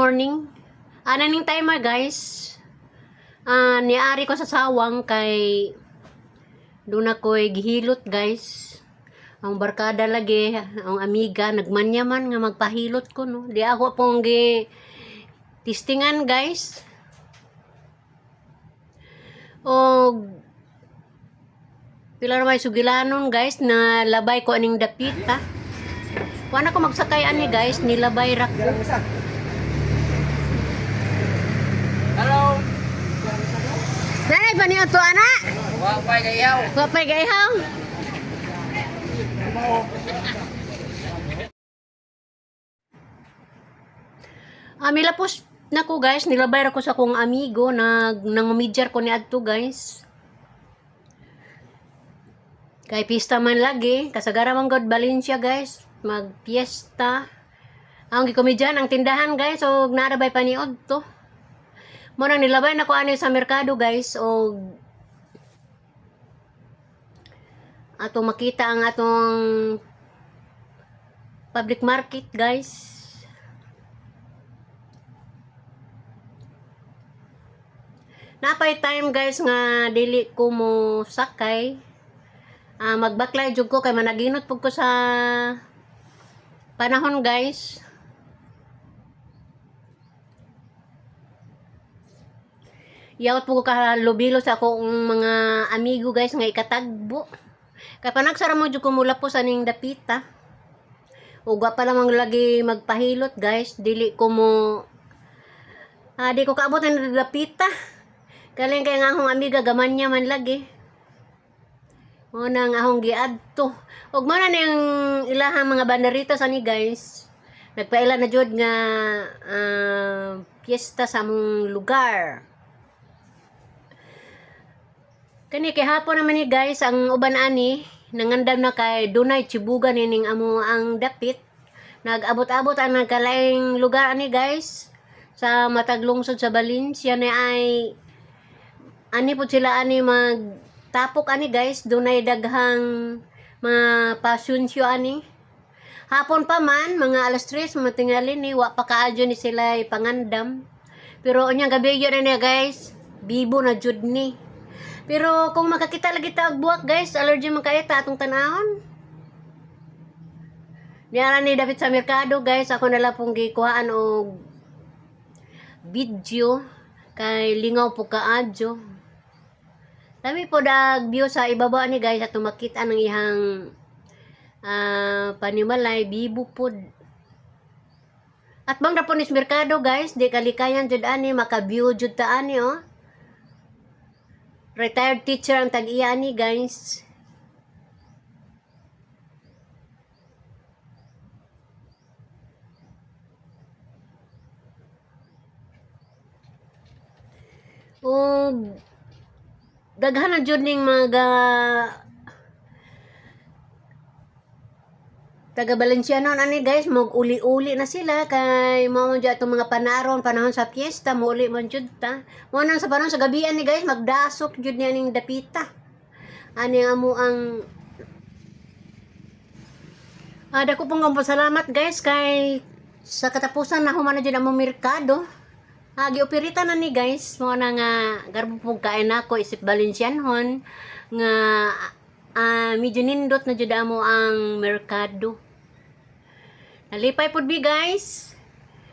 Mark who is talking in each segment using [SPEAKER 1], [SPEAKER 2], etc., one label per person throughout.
[SPEAKER 1] morning. Ana ning timer, guys. Niari ko sa sawang kay doon ako'y gihilot, guys. Ang barkada lagi, ang amiga, nagmanya man nga magpahilot ko, no. Di ako pong gi tistingan, guys. Og pila ra may sugilanon, guys, na labay ko aning dapita. Wala ko magsakay ani, guys, nilabay ra ko.
[SPEAKER 2] Hello.
[SPEAKER 1] Nanay pa niyo to, ana?
[SPEAKER 2] Wa pay kayaw.
[SPEAKER 1] Wa pay gayhaw. Milapos na ko, guys, nilabay ra ko sa akong amigo nag nangumidyar ko ni adto, guys. Kay pista man lagi, kasagara man god Valencia, guys, magpiesta. Ang gikomedyan ang tindahan, guys, og naarabay paniod to. Mo nang nilabay na ko ani sa merkado, guys, og atong makita ang atong public market, guys. Napay time, guys, nga dili ko mo sakay. Magbaklay jud ko kay managinot pud ko sa panahon, guys. Yawat po ko kalubilo sa akong mga amigo, guys, nga ikatagbo. Kay panagsara mo jud ko mula po sa ning dapita. Ug wa pa lamang lagi magpahilot, guys, dili ko mo di ko kaabot ang dapita. Kaling kay nga akong amiga gamanya man lagi. Mo na ang akong giadto. Ug mo na ning ilahang mga banderitas ani, guys. Nagpaila na jud nga piyesta sa among lugar. Kani kay hapon naman ni, guys, ang uban ani nangandam na kay dunay chibugan nining amo ang dapit. Nag-abot-abot ang nagkalaing lugar ani, guys, sa matag lungsod sa Valencia ni ay ani po sila ani magtapok ani, guys, dunay daghang mga passion show ani. Hapon pa man, mga alas 3 matingali ni wa pa kaadyo ni sila pangandam. Pero unyang gabi yun na niya, guys, bibo na jud ni. Pero kung makakita lagi ta og buwak, guys, allergy man kayo ta atong tanahon. Niara ni David sa merkado, guys, ako na lang pong gikuhaan og video kay lingaw po kaadyo. Dami po dag view sa ibaba ni, guys, atong makita ng ihang panimalay bibo pod. At bang po nis merkado, guys, di kalikayan jud ani maka-view jud ta ani, oh. Retired teacher ang tag-iya ani, guys. Og daghan na jud ning mga taga Valenciano ani, guys, mag uli-uli na sila kay mao man jud atong mga panaron panahon sa fiesta, mouli man jud ta. Mao nang sa panahon sa gabi ani, guys, magdasok jud niya ning dapita. Ani ang amo ang dako pong pasalamat, guys, kay sa katapusan na human na jud among merkado. Giopirita na ni, guys, mo na nga garbo pug kain nako isip Valencianhon nga medyo nindot na jud amo ang merkado. Nalipay pud bi, guys,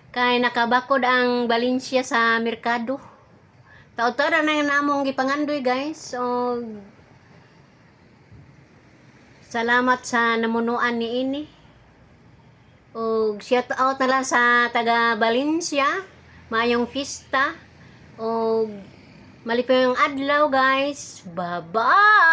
[SPEAKER 1] kay nakabakod ang Valencia sa merkado. Taod-taod na nga namong gipangandoy, guys. So salamat sa namunuan ni ini. Og shout out na lang sa taga Valencia. Maayong fiesta. Og malipayong adlaw, guys. Bye-bye.